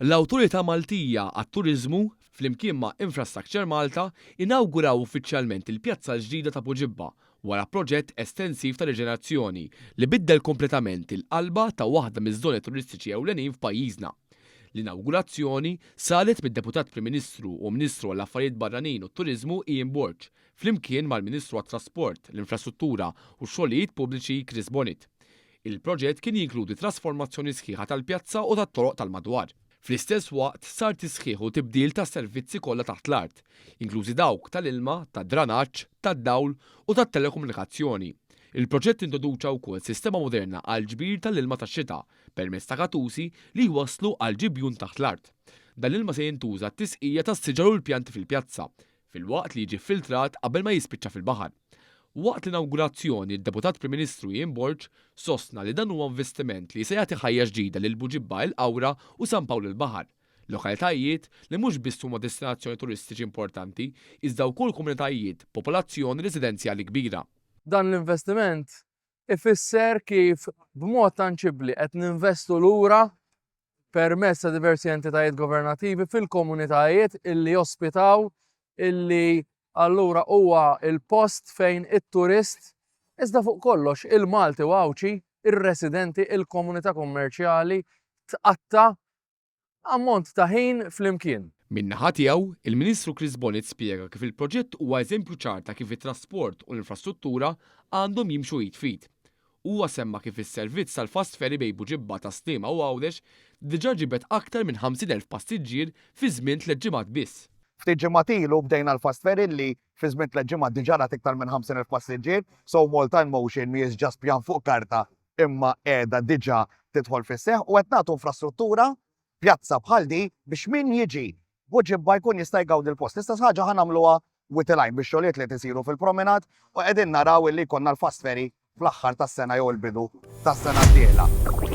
L-Awtorità Maltija għat-Turiżmu, flimkien ma' Infrastructure Malta, inawguraw uffiċjalment il-pjazza l-ġdida ta' Buġibba wara proġett estensiv ta' riġenerazzjoni li biddel kompletament il-qalba ta' waħda miż-żoni turistiċi ewlenin f'pajjiżna. L-inawgurazzjoni saret mid-Deputat Prim Ministru u Ministru għall-Affarijiet Barranin u t-Turiżmu Ian Borg, flimkien mal-Ministru għat-Trasport, l-Infrastruttura u x-Xogħlijiet Pubbliċi Chris Bonett. Il-proġett kien jinkludi trasformazzjoni sħiħa tal-pjazza u tat-toroq tal-madwar. Fl-istess waqt sar tisħiħ u tibdil tas-servizzi kollha taħt l-art, inklużi dawk tal-ilma, tad-dranaġġ, tad-dawl u tat-telekomunikazzjoni. Il-proġett introduċa wkoll sistema moderna għall-ġbir tal-ilma tax-xita permezz ta' katusi li jwasslu għal ġibjun taħt l-art. Dan l-ilma se jintuża għat-tisqija tas-siġar u l-pjanti fil-pjazza, filwaqt li jiġi ffiltrat qabel ma jispiċċa fil-baħar. Waqt l-inawgurazzjoni, d-Deputat Prim Ministru Ian Borg sostna li dan huwa investiment li se jagħti ħajja ġdida lil Buġibba il-Qawra u San Pawl il-Baħar, lokalitajiet li mhux biss huma destinazzjoni turistiċi importanti iżda wkoll komunitajiet b'popolazzjoni residenzjali kbira. Dan l-investiment ifisser kif b'mod tanċibbli qed ninvestu lura permezz ta' diversi entitajiet governattivi fil-komunitajiet illi jospitaw illi allura huwa il-post fejn it-turist iżda fuq kollox il-Malti u Għawdxi, ir-residenti, il-komunità kummerċjali tqatta' ammont ta' ħin flimkien. Min-naħa tiegħu, il-Ministru Chris Bonett spjega kif il-proġett huwa eżempju ċar ta' kif it-trasport u l-infrastruttura għandhom jimxu id f'id. Huwa semma kif is-servizz tal-fast ferry bejn Buġibba, Tas-Sliema u Għawdex diġà ġibed aktar minn 50,000 passiġġier fi żmien tlett ġimgħat biss. Ftit ġimgħat ilu bdejna l-fast ferry li fi żmien tlett ġimgħat diġà rat iktar minn 50,000 passiġġier, so Malta in Motion mhijiex just pjan fuq karta imma qiegħda diġà tidħol fis-seħħ u qed nagħtu infrastruttura, pjazza bħal di biex min jiġi Buġibba jkun jista' jgawdi l-post. L-istess ħaġa ħa nagħmluha Wied il-Għajn bix-xogħlijiet li qed isiru fil-promenade u qegħdin naraw illi jkollna l-fast ferry fl-aħħar tas-sena jew il-bidu tas-sena d-dieħla.